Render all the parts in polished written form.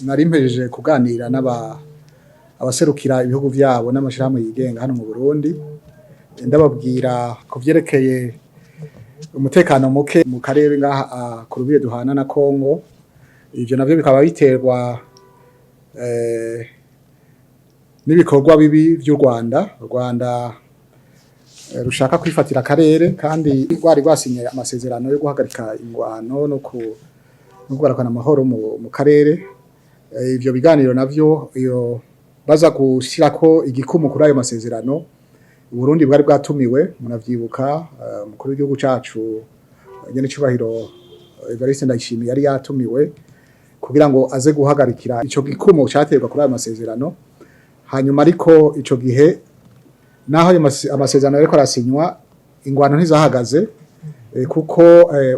Nari mpejeje kuganira n'aba abaserukira ibihugu vyabo n'amashirahamwe yigenga hano mu Burundi, ndababwira ku vyerekeye umutekano muke mu karere ngaha ku rubibe duhana na Kongo. Ivyo navyo bikaba biterwa n'ibikorwa bibi vy'u Rwanda. U Rwanda rushaka kwifatira akarere kandi rwari rwasinye amasezerano yo guhagarika ingwano no kugarukana amahoro mu karere. Ivyo biganiro navyo, iyo baza gushirako igikumu kuri ayo masezerano, Burundi bwari bwatumiwe. Muravyibuka, umukuru w'igihugu cacu nyen'icubahiro Evariste Ndayishimiye yari yatumiwe kugira ngo aze guhagarikira ico gikumu caterwa kuri ayo masezerano. Hanyuma ariko ico gihe, naho ayo amasezerano yariko arasinywa, ingwano ntizahagaze, kuko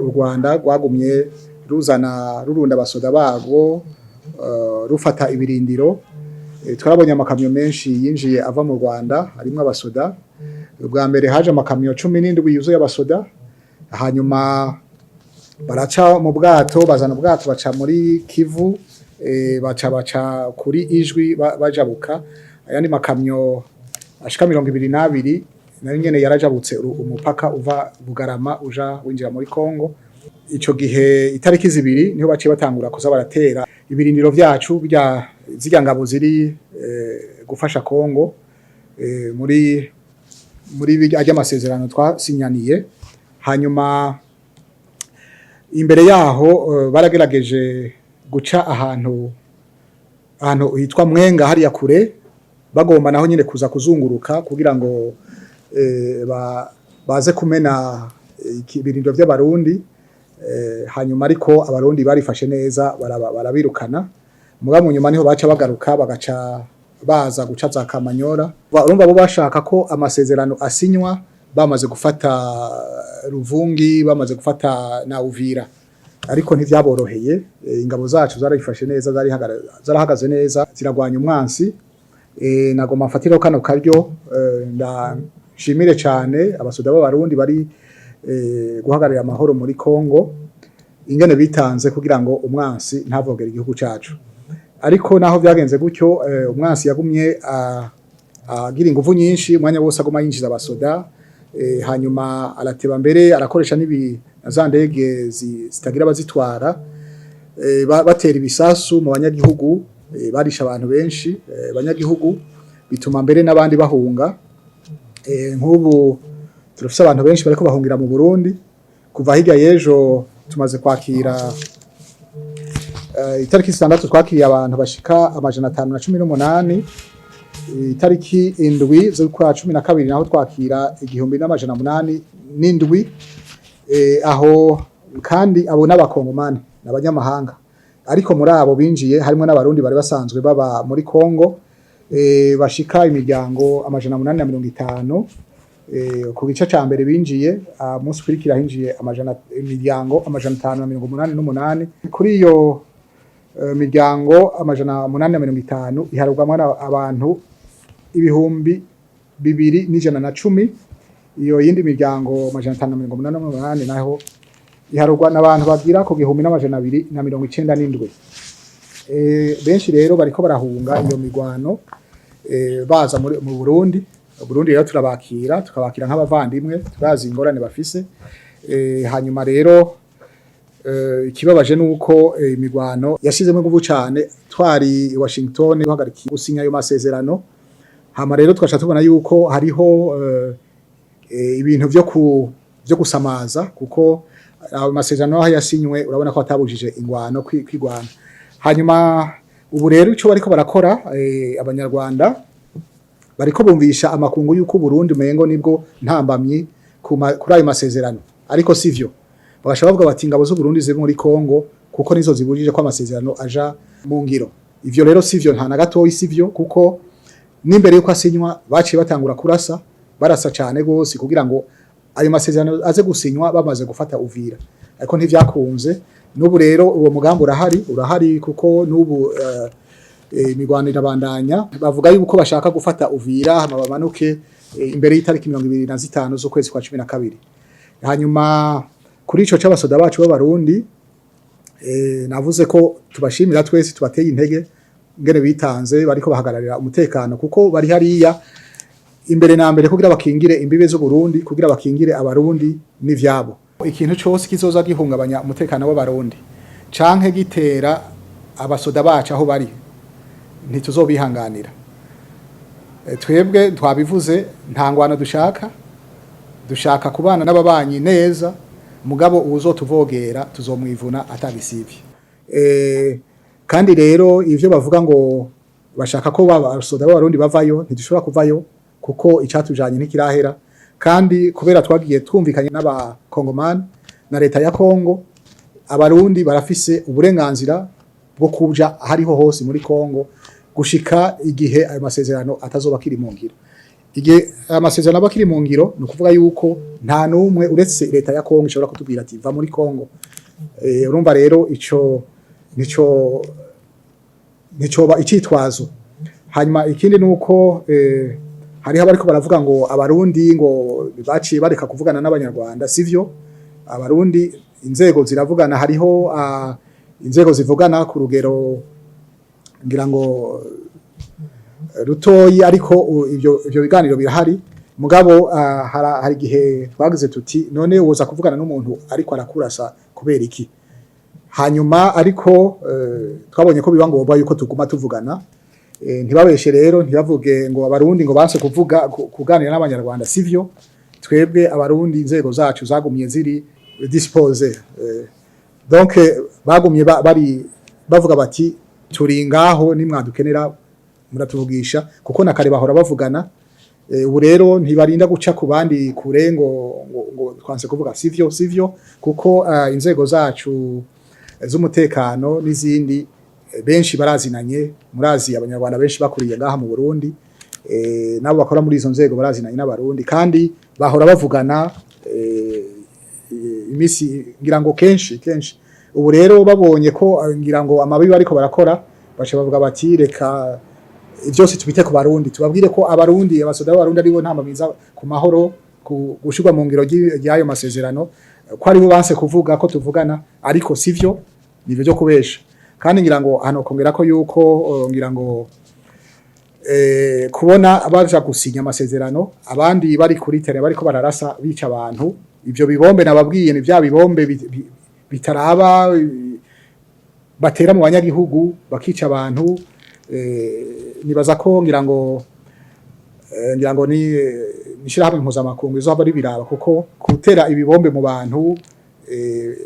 u Rwanda rwagumye ruzana rurunda abasoda barwo, rufata ibirindiro. Twarabonye amakamyo menshi yinjiye ava mu Rwanda harimwo abasoda. Ubwa mbere haje amakamyo 17 yuzuye abasoda, hanyuma baraca mu bwato, bazana ubwato baca muri Kivu, baca kuri Ijwi, bajabuka. Ayandi makamyo ashika 22 nayo nyene yarajabutse umupaka uva Bugarama uja winjira muri Kongo. Ico gihe itariki 2 niho baciye batangura kuza baratera ibirindiro vyacu bya zirya ngabo ziri gufasha Kongo muri bijya amasezerano twasinyaniye. Hanyuma imbere yaho baragerageje guca ahantu hitwa Mwenga hariya kure, bagomba naho nyine kuza kuzunguruka kugira ngo baze kumena ibirindiro by'Abarundi. Hanyuma ariko Abarundi barifashe neza, barabirukana. Mugabo mu nyuma niho baca bagaruka, bagaca baza guca za Kamanyora. Urumva bo bashaka ko amasezerano asinywa bamaze gufata Ruvungi, bamaze gufata na Uvira, ariko ntivyaboroheye. Ingabo zacu zarifashe neza, zarahagaze neza, ziragwanya umwansi. Nagomba mfatiraho kano karyo ndashimire cyane abasoda b'Abarundi bari guhagararira amahoro muri Kongo, ingene bitanze kugira ngo umwansi ntavogere igihugu cacu. Ariko naho vyagenze gutyo, umwansi yagumye agira inguvu nyinshi, umwanya wose aguma yinjiza abasoda. Hanyuma arateba mbere arakoresha n'ibi na za ndege zitagira abazitwara, batera ibisasu mu banyagihugu, barisha abantu benshi, abanyagihugu, bituma mbere n'abandi bahunga. Nk'ubu turafise abantu benshi bariko bahungira mu Burundi. Kuva hirya y'ejo tumaze kwakira, itariki 6 twakiriye abantu bashika 518. Itariki 7 z'ukwa 12 naho twakira 1807. Aho kandi abo n'Abakongomani, n'abanyamahanga, ariko muri abo binjiye harimo n'Abarundi bari basanzwe baba muri Kongo, bashika imiryango 850. Ku gice ca mbere binjiye, munsi ukurikira hinjiye imiryango 588. Kuri iyo miryango 850 iharurwamwo abantu 2110. Iyo yindi miryango 588 naho iharurwa n'abantu bagira ku 1297. Benshi rero bariko barahunga iyo mirwano, baza mu Burundi. Burundi rero turabakira, tukabakira nk'abavandimwe, turazi ingorane bafise. Hanyuma rero ikibabaje nuko imigwano yashizemo inguvu cane twari i Washington guhagarika gusinya ayo masezerano. Hama rero twaca tubona yuko hariho ibintu vyo gusamaza, kuko ayo masezerano aho yasinywe urabona ko atabujije ingwano kwigwana. Hanyuma ubu rero ico bariko barakora, Abanyarwanda bariko bumvisha amakungu yuko Burundi umengo nibwo ntambamyi kuri ayo masezerano, ariko sivyo. Bagasha bavuga bati ingabo z'u Burundi ziri muri Kongo kuko nizo zibujije ko amasezerano aja mu ngiro. Ivyo rero sivyo, nta na gatoyi sivyo, kuko n'imbere yuko asinywa baciye batangura kurasa, barasa cane gose kugira ngo ayo masezerano aze gusinywa bamaze gufata Uvira, ariko ntivyakunze. N'ubu rero uwo mugambi urahari, urahari, kuko n'ubu imigwano irabandanya. Bavuga yuko bashaka gufata Uvira hama bamanuke imbere y'itariki 25 z'ukwezi kwa 12. Hanyuma kuri ico c'abasoda bacu b'Abarundi Navuze ko tubashimira twese, tubateye intege ngene bitanze, bariko bahagararira umutekano, kuko bari hariya imbere na mbere kugira bakingire imbibe z'u Burundi, kugira bakingire Abarundi n'ivyabo. Ikintu cose kizoza gihungabanya umutekano w'Abarundi canke gitera abasoda bacu aho bari, ntituzobihanganira. Twebwe twabivuze, nta ngwano dushaka, dushaka kubana n'ababanyi neza, mugabo uwuzotuvogera tuzomwivuna atagisivye. Kandi rero ivyo bavuga ngo bashaka ko abasoda b'Abarundi bavayo, ntidushobora kuvayo kuko icatujanye ntikirahera. Kandi kubera twagiye twumvikanye n'Abakongomani na leta ya Kongo, Abarundi barafise uburenganzira bwo kuja ahariho hose muri Kongo gushika igihe ayo masezerano atazoba akiri mu ngiro. Igihe amasezerano aba akiri mu ngiro, ni ukuvuga yuko nta n'umwe uretse leta ya Kongo ishobora kutubwira ati: "Va muri Kongo." Urumva rero ico nico nicoba icitwazo. Hanyuma ikindi nuko hariho abariko baravuga ngo Abarundi ngo baciye bareka kuvugana n'Abanyarwanda. Sivyo, Abarundi inzego ziravugana, hariho inzego zivugana ku rugero ngira ngo rutoyi, ariko ivyo biganiro birahari. Mugabo hari igihe twagize tuti: "None woza kuvugana n'umuntu ariko arakurasa kubera iki?" Hanyuma ariko twabonye ko biba ngombwa yuko tuguma tuvugana. Ntibabeshe rero, ntibavuge ngo Abarundi ngo banse kuvuga kuganira n'Abanyarwanda. Sivyo, twebwe Abarundi inzego zacu zagumye ziri disposées. Donc bagumye bari bavuga bati: "Turi ngaho, nimwadukenera muratuvugisha," kuko na kare bahora bavugana. Ubu rero ntibarinda guca ku bandi kure ngo twanse kuvuga. Sivyo, sivyo, kuko inzego zacu z'umutekano n'izindi, benshi barazinanye. Murazi Abanyarwanda benshi bakuriye ngaha mu Burundi, nabo bakora muri izo nzego barazinanye n'Abarundi, kandi bahora bavugana imisi ngira ngo kenshi kenshi. Ubu rero babonye ko ngira ngo amabi bariko barakora, baca bavuga bati: "Reka byose tubite ku Barundi, tubabwire ko Abarundi, abasoda b'Abarundi aribo ntambamiza ku mahoro, ku gushirwa mu ngiro ry'ayo masezerano, ko aribo banse kuvuga ko tuvugana." Ariko sivyo, nivyo byo kubesha. Kandi ngira ngo hano kongera ko yuko ngira ngo kubona baja gusinya amasezerano abandi bari kuri terrain bariko bararasa, bica abantu, ivyo bibombe nababwiye ni vya bibombe bitaraba, batera mu banyagihugu bakica abantu. Nibaza ko ngira ngo ni nishirahamwe mpuzamakungu izohava ribiraba, kuko gutera ibibombe mu bantu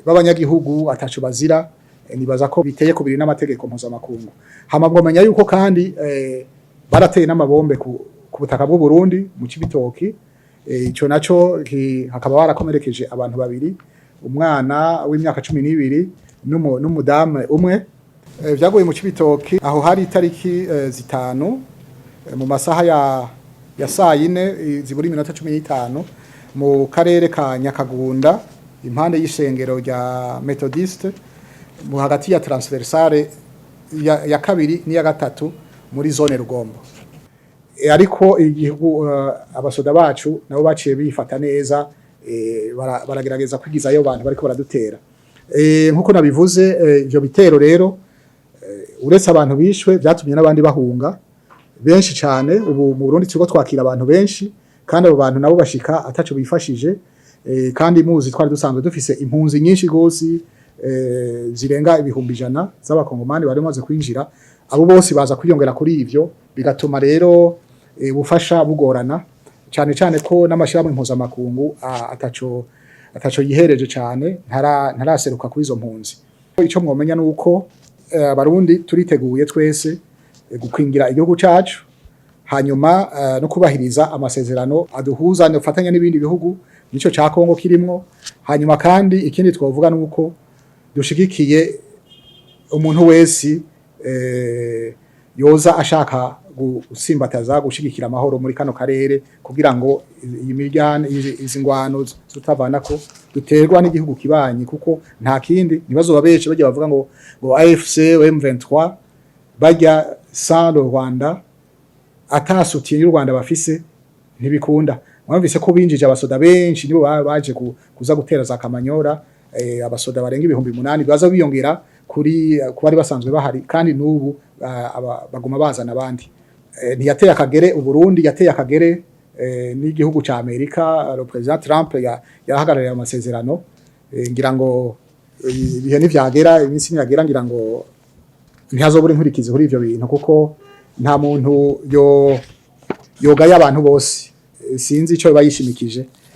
b'abanyagihugu ataco bazira, nibaza ko biteye kubiri n'amategeko mpuzamakungu. Hama mwomenya yuko kandi barateye n'amabombe ku butaka bw'u Burundi mu Cibitoki. Ico naco hakaba barakomerekeje abantu babiri, umwana w'imyaka 12 n'umudamu umwe. Vyaguye mu Cibitoki, aho hari itariki 5, mu masaha ya saa 4 zibura iminota 15, mu karere ka Nyakagunda, impande y'ishengero rya Methodiste, mu hagati ya transversale ya kabiri n'iya gatatu muri zone Rugombo. Ariko igihugu, abasoda bacu nabo baciye bifata neza, baragerageza kwigizayo abantu bariko baradutera. Nkuko nabivuze, ivyo bitero rero, uretse abantu bishwe, vyatumye n'abandi bahunga benshi cyane. Ubu mu Burundi turiko twakira abantu benshi, kandi abo bantu nabo bashika ataco bifashije. Kandi muzi twari dusanzwe dufise impunzi nyinshi gose, zirenga 100,000 z'Abakongomani bari bamaze kwinjira. Abo bose baza kwiyongera kuri ivyo, bigatuma rero ubufasha bugorana cyane cyane ko n'amashirahamwe mpuzamakungu ataco yihereje cyane, ntaraseruka kuri izo mpunzi. Ico mwomenya nuko Abarundi turiteguye twese gukingira igihugu cacu, hanyuma no kubahiriza amasezerano aduhuza dufatanya n'ibindi bihugu, nico ca Kongo kirimwo. Hanyuma kandi ikindi twovuga nuko dushigikiye umuntu wese yoza ashaka gusimbataza, gushigikira amahoro muri kano karere, kugira ngo iyi miryango, izi ngwano zutavanako duterwa n'igihugu kibanyi, kuko nta kindi. Nibazoba benshi bajya bavuga ngo AFC M23 bajya sans le Rwanda, ata soutien y'u Rwanda bafise ntibikunda. Mwumvise ko binjije abasoda benshi, nibo baje kuza gutera za Kamanyora. abasoda barenga 8000 baza biyongera kuri ku bari basanzwe bahari, kandi n'ubu baguma bazana abandi. Ntiyateye akagere Uburundi, yateye akagere n'igihugu ca Amerika. Le président Trump yarahagarariye amasezerano. Ngira ngo ibihe nivyagera, iminsi niyagera, ngira ngo ntihazobura inkurikizi kuri ivyo bintu, kuko nta muntu yo yogaya abantu bose. Sinzi ico biba yishimikije.